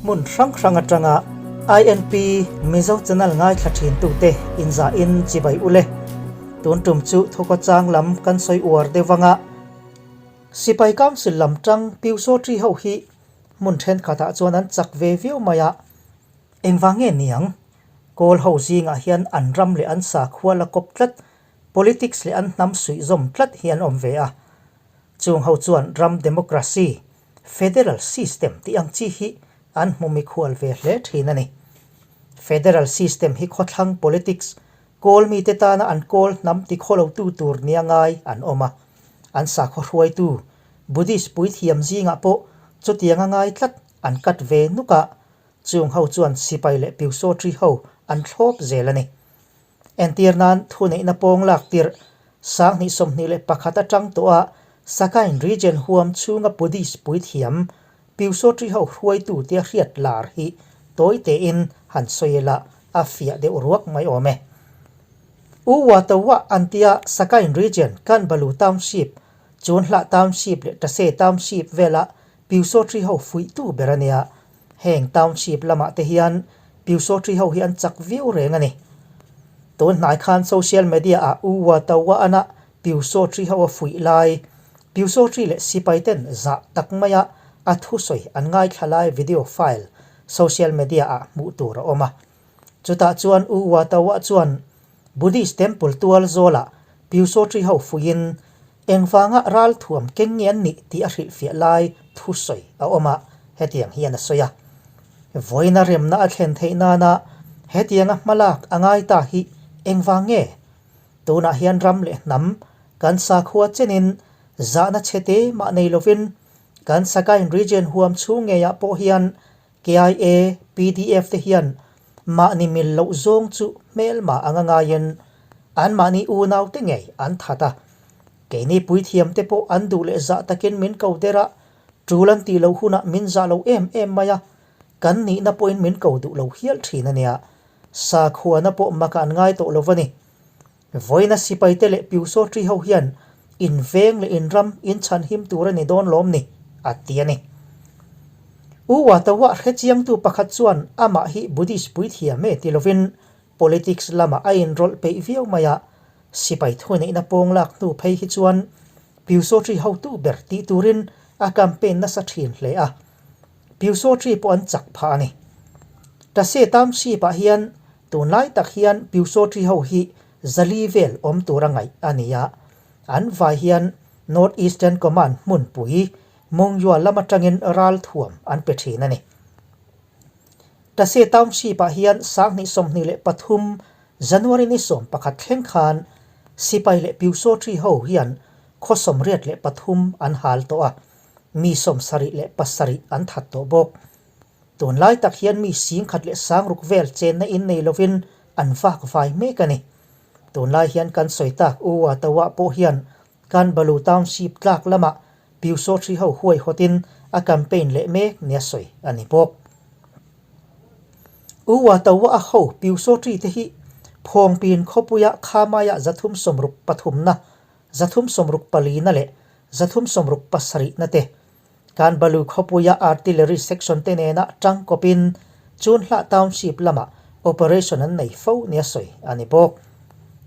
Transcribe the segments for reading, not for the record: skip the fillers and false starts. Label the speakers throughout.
Speaker 1: Hmun hrang hrang atanga INP Mizo channel ngaithla thin tute inzah in chibai ule. Tun tum chu thawkawchang lam kan sawi uar deuh anga Sipai Council lam tang Piusawṭi ho hi hmun thenkhatah chuan an chak ve viau mai a, engvang nge niang? Kawl ho zingah hian an ram leh an sakhua la kawp tlat, politics leh an hnam suihzawm tlat hi an awm ve a. Chung ho chuan ram democracy, federal system tih ang chi hi an hmu mikhual ve hle thin a ni. Federal system hi khawthlang politics, kawl mite tana an kawl hnam tikhawlotu tur nia ngai an awm a. An sakhaw hruaitu, Buddhist puithiam zingah pawh chutianga ngai tlat an kat ve nuk a, chung ho chuan sipai leh piusawṭi ho an thlawp zel a ni. Entir nan thuneihna pawng lak tirh 2021 atang tawh a Sagaing Region huam chhunga Buddhist puithiam Piusawṭi ho hruaitu tia hriat lar hi tawi tein han sawi ila a fiah deuh ruak mai awm e. U Watawa an tia Sagaing Region Kanbalu Township, Chunhlah Township leh Tase Township vela Piusawṭi ho fuihtu ber a nia. Heng township lamah te hian Piusawṭi ho hi an chak viau reng a ni. Tun hnai khan social media ah U Wa To Wa An-a Piusawṭi ho a fuih lai, Piusawṭi leh sipai ten zah tak maia a thusawi an ngaithla lai video file social media ah hmuh tur a awm a. Chutah chuan U Wa To Wa chuan Buddhist temple tual zawlah Piusawṭi ho fuihin Engvanga ralthuam keng nge an nih tih a hrilhfiah lai thusawi a awm a, hetiang hian a sawi a. Vawiina remna a thlen theih nana hetianga hmalak a ngai ta hi engvang nge? Tunah hian ram leh hnam kan sakhua chenin zahna chhete mah nei lovin kan Sagaing Region huam chhung ngeiah pawh hian KIA, pdf te hian mahni mil loh zawng chu hmelma anga ngaiin anmahni unau te ngei an that a. Keini puithiam te pawh an duh leh zah takin min ko der a, tul an tih loh hunah min zah lo em em mai a, kan nihna pawhin min ko duh lo hial thin a nia. Sakhuana pawh maka an ngai tawh lo va ni. Vawiina sipai te leh Piusawṭi ho hian in veng leh in ram in chhan him tur a ni dawn lawm ni? a ti a ni. U Watawa hrechiangtu pakhat chuan amah hi Buddhist puithiam e ti lovin politics lamah a inrawlh peih viau mai a, sipai thuneihna pawng lak hnu phei hi chuan Piusawṭi hotu ber tih turin a campaign nasa thin hle a. Piusawṭi pawh an chak phah a ni. Tase Township-ah hian Tunlai tak hian Piusawṭi ho hi zali vel awm tura ngaih a ni a, an vai hian North Eastern Command hmunpui Mongyua lam atangin ralthuam an pe thin a ni. Tase Township-ah hian 2023 January ni 11 thleng khan sipai leh Piusawṭi ho hian khaw 83 an hal tawh a, mi 77 an that tawh bawk. Tunlai tak hian mi singkhat leh sangruk vel chenna in nei lovin an vak vai mek a ni. Tunlai hian kan sawi tak U Wa To ah pawh hian kan Balu Township tlak lamah Piusawthri ho huaihawtin a campaign leh mek nia sawi a ni bawk. U Wa To a ho Piusawthri te hi Phawngpin khawpuia Khamaiah 363 na, 364 na leh 367 na te Kan Balu khawpuia Artillery Section te nena tangkawpin Chunhlah Township lamah operation an nei fo nia sawi a ni bawk.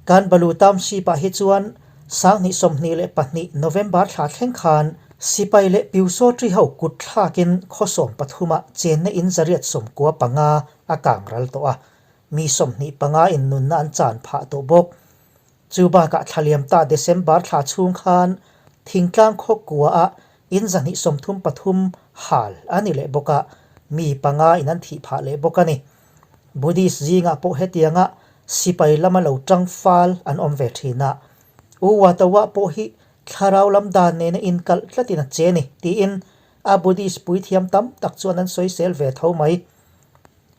Speaker 1: Kan Balu Township-ah hi chuan 2022 November thla thleng khan sipai leh Piusawṭi ho kut thlakin khaw sawmpathuma chenna in 195 a kang ral tawh a, mi 25 in nunna an chan phah tawh bawk. Chu bakah thlaliam ta December thla chhung khan thingtlang khaw kuaah in 233 hal a ni leh bawk a, mi panga in an thih phah leh bawk a ni. Buddhist zingah pawh hetianga sipai lama lo tang fal an awm ve thin a, U Watawa pawh hi thlarau lam dan nena inkalh tlatin a che ni tiin a Buddhist puithiam tam tak chuan an sawisel ve tho mai.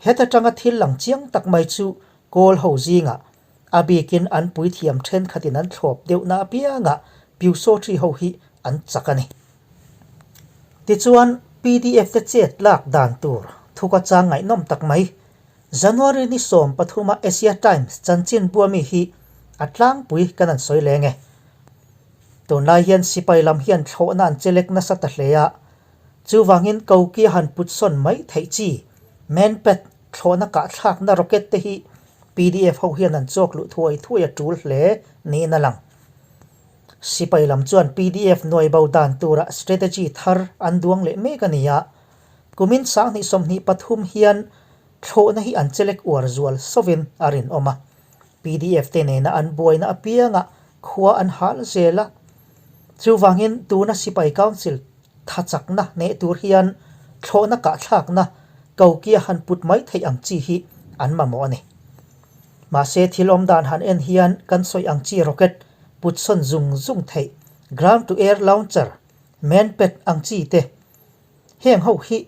Speaker 1: Heta tanga thil lang chiang tak mai chu Kawl ho zingah A bikin an puithiam thenkhatin an thlawp deuhna apiangah Piusawṭi ho hi an chak a ni. Tichuan, pdf te chet lak dan tur thuka chang ngaihnawm tak mai. January ni 13 a Asia Times chanchin buami hi a tlangpui kan an sawi leng e. Tunlai hian sipai lam hian thlawhna an chelek nasa ta hle a, chuvangin kokia han put sawn mai theih chi. Manpad thlawhna kahthlakna rocket te hi pdf ho hian an chawk luh thuai thuai a tul hle niin a lang. Sipai lam chuan pdf nuai bo dan tura strategy thar an duang leh mek a ni a, kumin 2023 hian thlawhna hi an chelek uar zual sovin a rinawm a. Pdf te nena an buaina apiangah khua an hal zel a, chuvangin tuna Sipai Council tha chakna hneh tur hian thlawhna kahthlakna kokia han put mai theih ang chi hi an mamawh a ni. Mahse thil awm dan han en hian kan sawi ang chi rocket put sawn zung zung theih ground to air launcher, manpad ang chi te Heng ho hi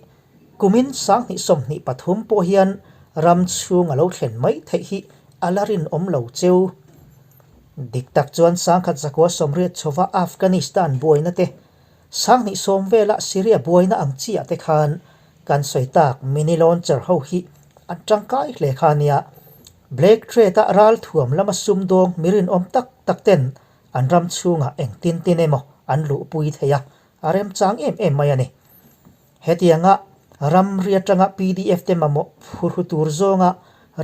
Speaker 1: kumin 2023 pawh hian ram chhung a lo thlen mai theih hi a la rinawm lo cheu. Dik tak chuan 1980 chhova Afghanistan buaina te, 2010 vela Syria buaina ang chiah te khan kan sawi tak mini launcher ho hi an tangkai hle kha nia. Black Trade-a ralthuam lama sumdawng mi rinawm tak tak ten an ram chhungah engtin tin emaw an luhpui thei a, A remchang em em mai a ni. Hetianga ramri atanga pdf te mamawh phurhu tur zawnga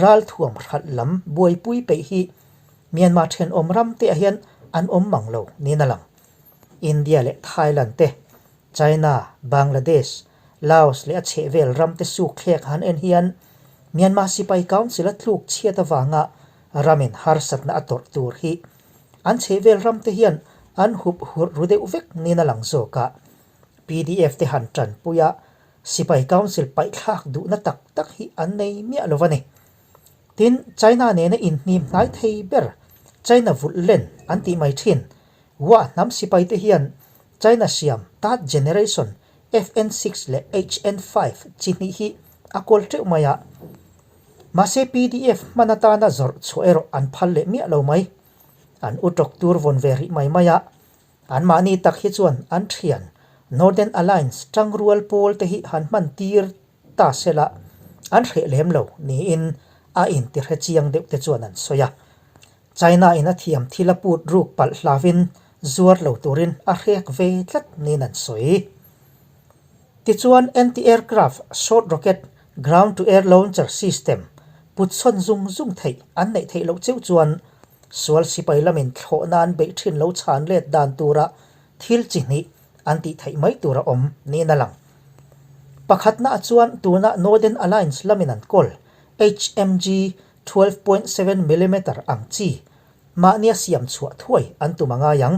Speaker 1: ralthuam hralh lam buaipui peih hi Myanmar thenawm ram te ah hian an awm mang lo niin a lang. India leh Thailand te, China, Bangladesh, Laos leh a chhehvel ram te sukthlek han en hian Myanmar Sipai Council a tluk chhiat avanga ramin harsatna a tawrh tur hi an chhehvel ram te hian an hup hurh ru deuh vek niin a lang zawk a. Pdf te han tanpui a, Sipai Council paihthlak duhna tak tak hi an nei miah lo a ni. Tin, China nena inhnim hnai thei ber China vulh len an tih mai thin. Wah hnam sipai te hian China siam third generation FN-6 leh HN-5 chi hnih hi a kawl teuh mai a. Mahse pdf hman atana zawrh chhuah erawh an phal leh miah lo mai. An u tawk tur vawn ve rih mai mai a. Anmahni tak hi chuan an thian Northern Alliance tangrual pawl te hi han hman tir ta sela an hreh lem lo niin a intihre chiang deuh te chuan an sawi a. China in a thiam thil a put ruk palh hlavin zuar lo turin a hrek ve tlat niin an sawi. Tichuan anti-aircraft short rocket ground-to-air launcher system put sawn zung zung theih an neih theih loh cheu chuan sual sipai lamin thlawhna an beih thin lo chhan let dan tura thil chi hnih an tih theih mai tur a awm niin a lang. Pakhatnaah chuan tuna Northern Alliance lamin an kawl HMG 12.7 millimeter ang chi mahnia siam chhuah thuai an tum a ngai ang.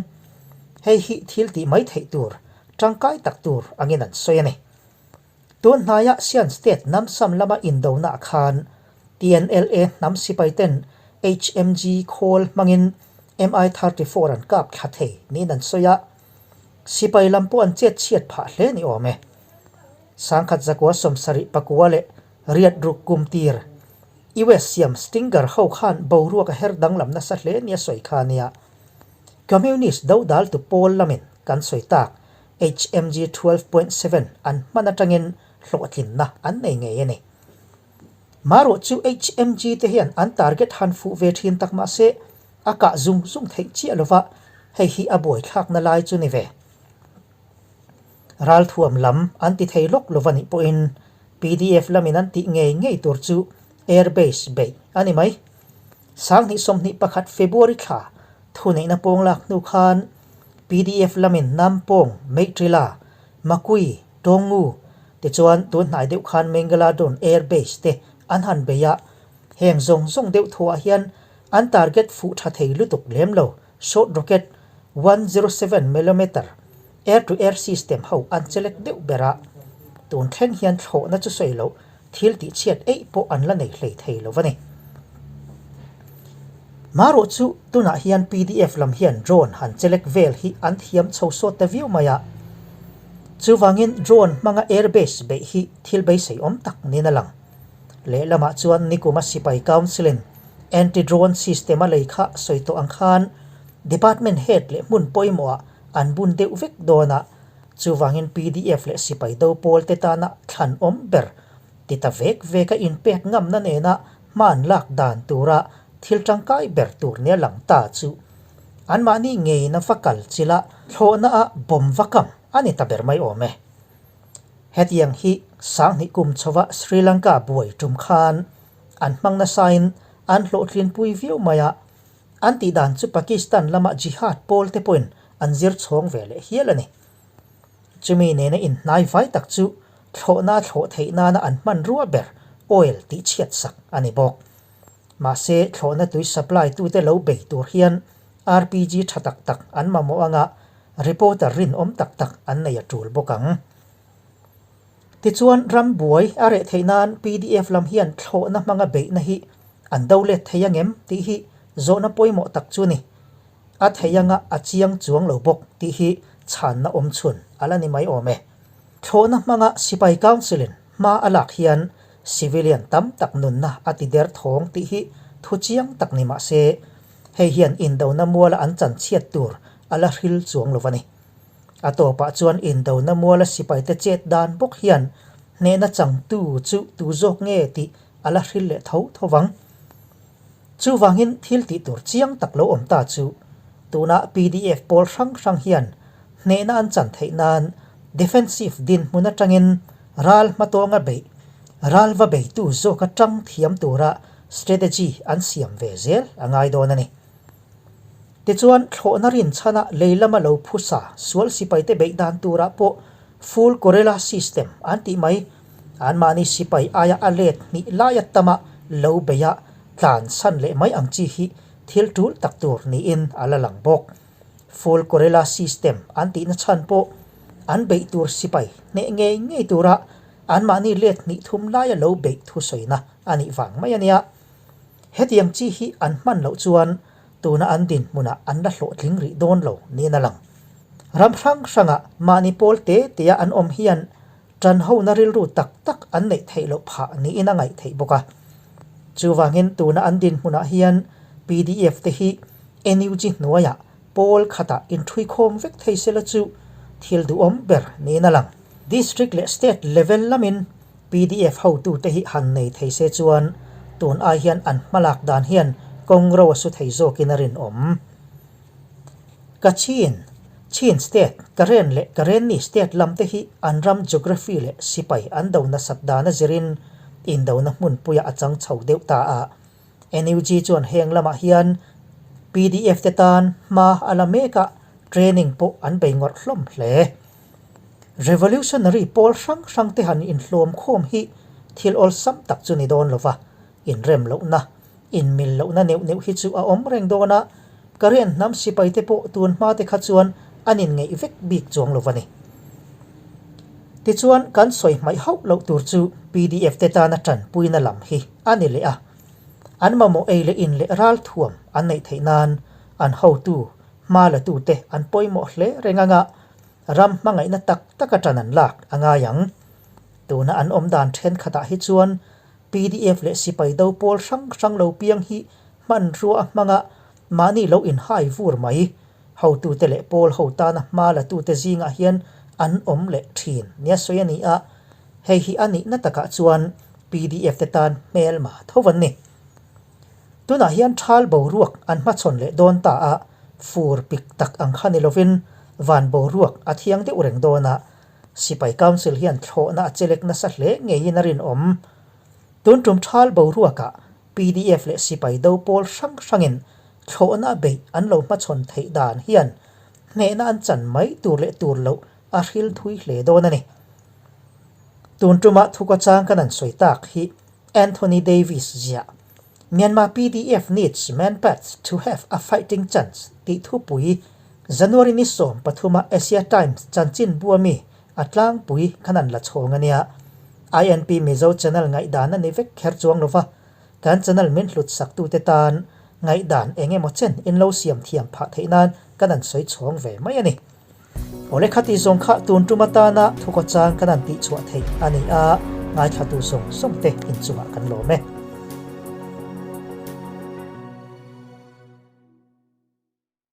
Speaker 1: Hei hi thil tih mai theih tur, tangkai tak tur angin an sawi a ni. Tun hnaia Sian State Namsam lama indonaah khan TNLA hnam sipai ten HMG khawl hmangin MI-34 an kap thla thei niin an sawi a, sipai lam pawh an chet chhiat phah hle ni awm e. 1974 leh riat ruk kum tir US siam Stinger ho khan boruak a her danglam nasa hle nia sawi kha nia. Communist dodaltu pawl lamin kan sawi tak HMG 12.7 an hman atangin hlawhtlinna an nei ngei a ni. Marawh chu HMG te hian an target han fuh ve thin tak mahse a kah zung zung theih chiah lova, hei hi a buaithlakna lai chu ni ve. Ralthuam lam an ti thei lawk lova nih pawhin pdf lamin an tih ngei ngei tur chu Airbase beih a ni mai. 2021 February thla thuneihna pawng lak hnu khan pdf lamin Nampawng, Meitrila, Makui, Tawngu tichuan tun hnai deuh khan Mengaladon Airbase te an han bei a, heng zawng zawng deuh thuah hian an target fuh tha thei lutuk lem lo. Short rocket 107 millimeter air-to-air system ho an chelek deuh ber a, tun thleng hian thlawhna chu sawi loh thil tihchhiat eih pawh an la nei hlei thei lo a ni. Marawh chu tunah hian pdf lam hian drone han chelek vel hi an thiam chho sawt ta viau mai a, chuvangin drone hmanga airbase beih hi thil beisei awm tak niin a lang. Lehlamah chuan Nikuma Sipai Council-in Anti-drone system a lei kha sawi tawh ang khan department head leh hmun pawimawhah an bun deuh vek dawn a, chuvangin pdf leh sipai do pawl te tana thlan awm ber ti ta vek vek a inpek ngamna nena hma an lak dan tura thil tangkai ber tur nia lang ta chu anmahni ngeina va kal chila thlawhna a bawm va kam a ni ta ber mai awm e. Hetiang hi. sanghnih kum chhova Sri Lanka buai tum khan an hmang nasain an hlawhtlinpui viau mai a, an tih dan chu Pakistan lama jihad pawl te pawhin an zir chhawng ve leh hial a ni. Chumi nena inhnai vai tak chu thlawhna thlawh theih nana an hmanrua ber oil tih chhiat sak a ni bawk. Mahse thlawhna tui supply tute lo bei tur hian RPG tha tak tak an mamawh anga reporter rinawm tak tak an nei a tul bawk ang. Tichuan ram buai a reh theih nan pdf lam hian thlawhna hmanga beihna hi an do let thei angem tih hi zawhna pawimawh tak chu a ni. A thei anga a chiang chuang lo bawk tih hi chhanna awm chhun a la ni mai awm e. Thlawhna hmanga Sipai Council-in hma a lak hian civilian tam tak nunna a ti der thawng tih hi thu chiang tak ni mah se, hei hian indona muala an chan chhiat tur a la hril chuang lo a ni. A tawpah chuan indona muala sipaite chet dan bawk hian hnehna changtu chu tu zawk nge tih a la hril leh tho tho vang. Chuvangin thil tih tur chiang tak lo awm ta chu tuna pdf pawl hrang hrang hian hnehna an chan theih nan defensive dinhmun atangin ral hmatawnga beih, ral va beitu zawk atang thiam tura strategy an siam ve zel a ngai dawn a ni. Tichuan thlawhna rinchhana lei lama lo phusa sual sipaite beih dan turah pawh full guerrilla system an tih mai. Anmahni sipai aia a let hnih laia tama lo beih a tlan san leh mai ang chi hi thil tul tak tur niin a la lang bawk. Full guerrilla system an tihna chhan pawh an beih tur sipai hneh ngei ngei tura anmahni let hnih thum laia lo beih thusawina a nih vang mai a nia. Hetiang chi hi an hman loh chuan tuna an dinhmunah an la hlawhtling rih dawn lo niin a lang. Ram hrang hrangah mahni pawl te tea an awm hian Ṭanhona rilru tak tak an neih theih loh phah niin a ngaih theih bawk a. Chuvangin tuna an dinhmunah hian pdf te hi NUG hnuaiah pawl khatah inṭhuikhawm vek thei sela chu thil duhawm ber niin a lang. District leh State level lamin pdf hotute hi han nei thei se chuan tun ai hian an hmalak dan hian kawng ro a su thei zawkin a rinawm. Kachin, Chin State, Karen leh Karenni State lam te hi an ram geography leh sipai an do nasat dan a zirin indona hmunpuiah a chang chho deuh ta a. NUG chuan heng lamah hian pdf te tan hma a la mek a, training pawh an bei ngawrh hlawm hle. Revolutionary pawl hrang hrang te han inhlawm khawm hi thil awlsam tak chu ni dawn lo va, inrem lohna Inmil lohna neuh neuh hi chu a awm reng dawn a, Karen hnam sipai te pawh tun hma te kha chuan an inngeih vek bik chuang lo va ni. Tichuan kan sawi hmaih hauh loh tur chu pdf te tana tanpuina lam hi a ni leh a. An mamawh ei leh in leh ralthuam an neih theih nan an hotu, hma la tute an pawimawh hle reng anga ram hmangaihna tak taka tan an lak a ngai ang. Tuna an awm dan thenkhatah hi chuan Pdf leh sipai do pawl hrang hrang lo piang hi hmanrua a hmanga mahni lo inhai vur mai. Hotute leh pawl ho tana hma latute zingah hian an awm leh thin nia sawi a ni a, hei hi a nihna takah chuan pdf te tan hmelma tho an ni. Tunah hian thal boruak an hmachhawn leh dawn ta a, fur pik tak ang kha ni lovin van boruak a thiang deuh reng dawn a, Sipai Council hian thlawhna a chelek nasa hle ngeiin a rinawm. Tun tum thal boruakah pdf leh sipai do pawl hrang hrangin thlawhna a beih an lo hmachhawn theih dan hian hnehna an chan mai tur leh tur loh a hril thui hle dawn a ni. Tun tuma thukawchang kan han sawi tak hi Anthony Davis ziah Myanmar pdf needs manpads to have a fighting chance tih thupui January ni 13 a Asia Times chanchin bua mi a tlangpui khan an la chhawng a nia. INP Mizo channel ngaihdan a ni vek kher chuang lova, kan channel min hlut saktute tan ngaihdan eng emaw chen in lo siam thiam phah theih nan kan an sawi chhawng ve mai a ni. Awle khati zawng kha tun tum atana thukawchang kan an tihchhuah theih a ni a, ngaithlatu zawng zawng te inchungah kan lawm e.